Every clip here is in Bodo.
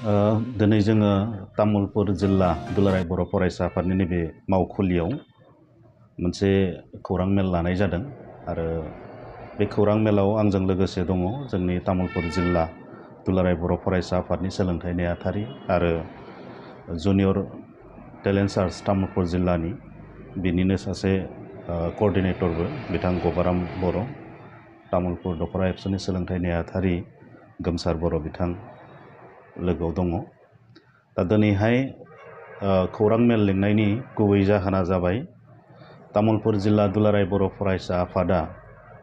दिनै जोङो तामुलपुर जिल्ला दुलाराय बर' फरायसा आफादनि नैबे मावखुलियाव मोनसे खौरां मेल लानाय जादों आरो बे खौरां मेलाव आंजों लोगोसे दङ जोंनि तामुलपुर जिल्ला दुलाराय बर' फरायसा आफादनि सोलोंथाइ नेहाथारि आरो जुनियर टेलेन्ट सार्च तामुलपुर जिल्लानि बिनिनो सासे कअर्डिनेटरबो बिथां गबाराम बर', तामुलपुर दखरा एबसुनि सोलोंथाइ नेहाथारि गोमसार बर' बिथां लोगोआव दङ। दा दिनैहाय खौरां मेल लिंनायनि गुबै जाहोना जाबाय तामुलपुर जिल्ला दुलाराय बर' फरायसा आफादा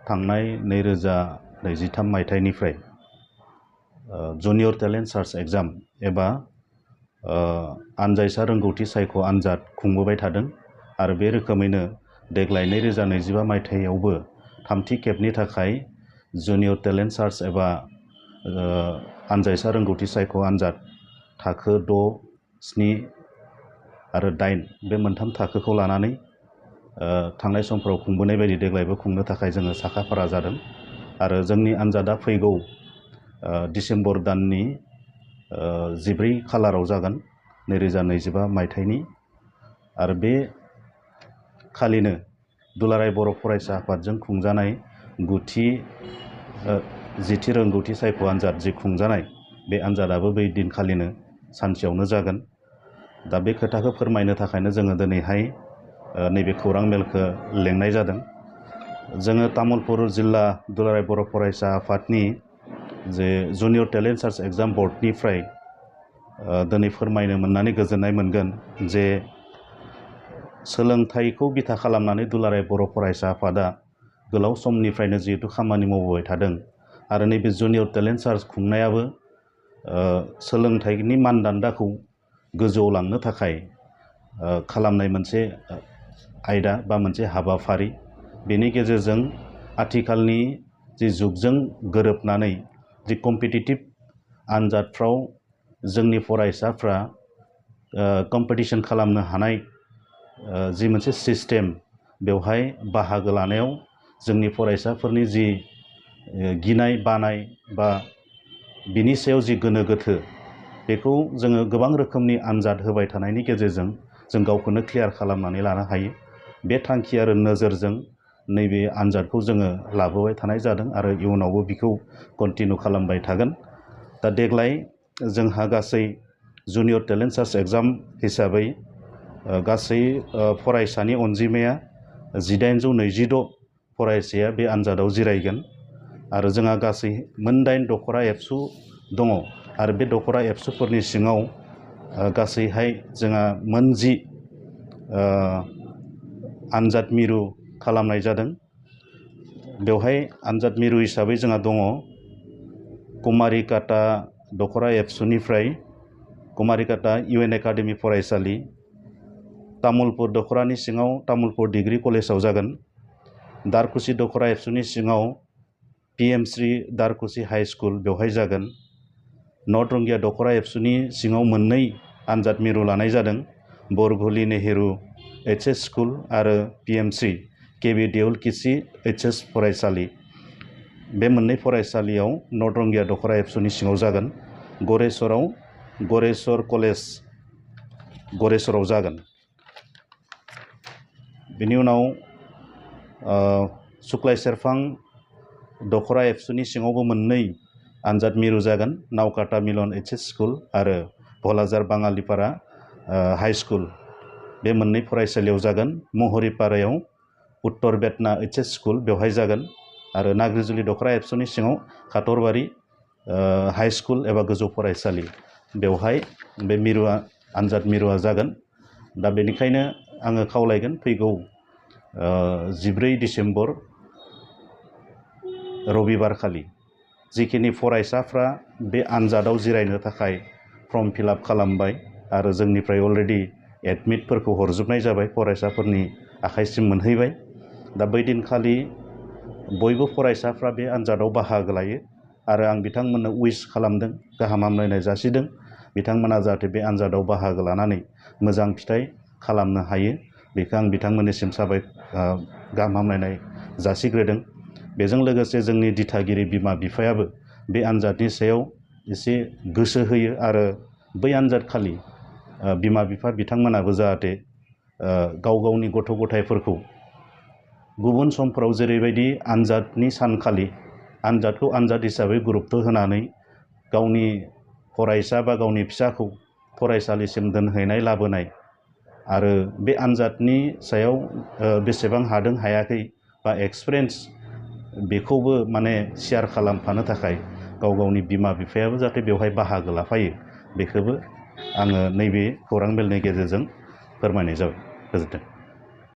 थांनाय 2023 मायथाइनिफ्राय जुनियर टेलेन्ट सार्च एग्जाम एबा आनजायसा रोंगौथि सायख' आनजाद खुंबोबाय थादों आरो बे रोखोमैनो देग्लाय 2025 मायथाइयावबो थामथि खेबनि थाखाय जुनियर टेलेन्ट सार्च एबा आनजायसा रोंगौथि सायख' आनजाद थाखो 6, 7 आरो 8 बे मोनथाम थाखोखौ लानानै थांनाय समफोराव खुंबोनाय बायदि देग्लायबो खुंनो थाखाय जोङो साखाफारा जादों आरो जोंनि आनजादा फैगौ डिसेम्बर दाननि 14 खालाराव जागोन 2025 मायथाइनि आरो बे खालिनो दुलाराय बर' फरायसा आफादजों खुंजानाय गुथि जिथि रोंगौथि सायख' आनजाद जि खुंजानाय बे आनजादाबो बै दिनखालिनो सानसेयावनो जागोन। दा बे खोथाखौ फोरमायनो थाखायनो जोङो दिनैहाय नैबे खौरां मेलखौ लेंनाय जादों। जोङो तामुलपुर जिल्ला दुलाराय बर' फरायसा आफादनि जे जुनियर टेलेन्ट सार्च एग्जाम बर्डनिफ्राय दिनै फोरमायनो मोननानै गोजोननाय मोनगोन जे सोलोंथाइखौ बिथा खालामनानै दुलाराय बर' फरायसा आफादा गोलाव समनिफ्रायनो जिहेतु खामानि मावबोबाय थादों आरो नैबे जुनियर टेलेन्ट सार्च खुंनायाबो सोलोंथाइनि मानदान्दाखौ गोजौआव लांनो थाखाय खालामनाय मोनसे आयदा बा मोनसे हाबाफारि। बेनि गेजेरजों आथिखालनि जि जुगजों गोरोबनानै जि कम्पिटिटिभ आनजादफ्राव जोंनि फरायसाफ्रा कम्पिटिशन खालामनो हानाय जि मोनसे सिस्टेम बेवहाय बाहागो लानायाव जोंनि फरायसाफोरनि जि गिनाय बानाय बा बिनि सायाव जि गोनो गोथो बेखौ जोङो गोबां रोखोमनि आनजाद होबाय थानायनि गेजेरजों जों गावखौनो क्लियार खालामनानै लानो हायो। बे थांखि आरो नोजोरजों नैबे आनजादखौ जोङो लाबोबाय थानाय जादों आरो इयुनावबो बिखौ कन्टिनिउ खालामबाय थागोन। दा देग्लाय जोंहा गासै जुनियर टेलेन्ट सार्च एग्जाम हिसाबै गासै फरायसानि अनजिमाया 1826 फरायसाया बे आनजादाव जिरायगोन आरो जोंहा गासै मोन 8 दखरा एबसु दङ आरो बे दखरा एबसुफोरनि सिङाव गासैहाय जोंहा मोन 10 आनजाद मिरु खालामनाय जादों। बेवहाय आनजाद मिरु हिसाबै जोंहा दङ कुमारिकाटा दखरा एबसुनिफ्राय कुमारिकाटा इउएन एकाडेमि फरायसालि, तामुलपुर दखरानि सिङाव तामुलपुर डिग्री कलेजाव जागोन, दारकुसि दखरा एबसुनि सिङाव पिएमश्री दारकुसि हाई स्कुल बेवहाय जागोन, नर्थ रंगिया दखरा एबसुनि सिङाव मोननै आनजाद मिरु लानाय जादों, बरघुली नेहरू एचएस स्कुल आरो पिएमश्री केबि देउलकिसि एचएस फरायसालि बे मोननै फरायसालियाव नर्थ रंगिया दखरा एबसुनि सिङाव जागोन। गरेस्वराव गरेस्वर कलेज गरेस्वराव जागोन। बेनि उनाव सुक्लाय सेरफां दखरा एबसुनि सिङावबो मोननै आनजाद मिरु जागोन, नावकाटा मिलन एचएस स्कुल आरो भलाजार बाङालिपारा हाई स्कुल बे मोननै फरायसालियाव जागोन। महरिपारायाव उत्तर बेतना एचएस स्कुल बेवहाय जागोन आरो नाग्रिजुलि दखरा एबसुनि सिङाव काटरबारि हाई स्कुल एबा गोजौ फरायसालि बेवहाय बे मिरुआ आनजाद मिरुआ जागोन। दा बेनिखायनो आङो खावलायगोन फैगौ 14 डिसेम्बर रबिबार खालि जिखिनि फरायसाफ्रा बे आनजादाव जिरायनो थाखाय फर्म फिलआप खालामबाय आरो जोंनिफ्राय अलरेडि एडमिटफोरखौ हरजोबनाय जाबाय, फरायसाफोरनि आखाइसिम मोनहैबाय। दा बै दिनखालि बयबो फरायसाफ्रा बे आनजादाव बाहागो लायो आरो आं बिथांमोननो उइस खालामदों, गाहाम हामलायनाय जासिदों बिथांमोना जाहाथे बे आनजादाव बाहागो लानानै मोजां फिथाइ खालामनो हायो बेखौ आं बिथांमोननिसिम गाहाम हामलायनाय जासिग्रोदों। बेजों लोगोसे जोंनि दिथागिरि बिमा बिफायाबो बे आनजादनि सायाव एसे गोसो होयो आरो बै आनजादखालि बिमा बिफा बिथांमोनाबो जाहाथे गाव गावनि गथ' गथायफोरखौ गुबुन समफोराव जेरैबायदि आनजादनि सानखालि आनजादखौ आनजाद हिसाबै गुरुत्त' होनानै गावनि फरायसा बा गावनि फिसाखौ फरायसालिसिम दोनहैनाय लाबोनाय आरो बे आनजादनि सायाव बेसेबां हादों हायाखै बा एक्सपिरियेन्स बेखौबो माने शेयार खालामफानो थाखाय गाव गावनि बिमा बिफायाबो जाहाथे बेवहाय बाहागो लाफायो बेखौबो आङो नैबे खौरां मेलनि गेजेरजों फोरमायनाय जाबाय। गोजोन्थों।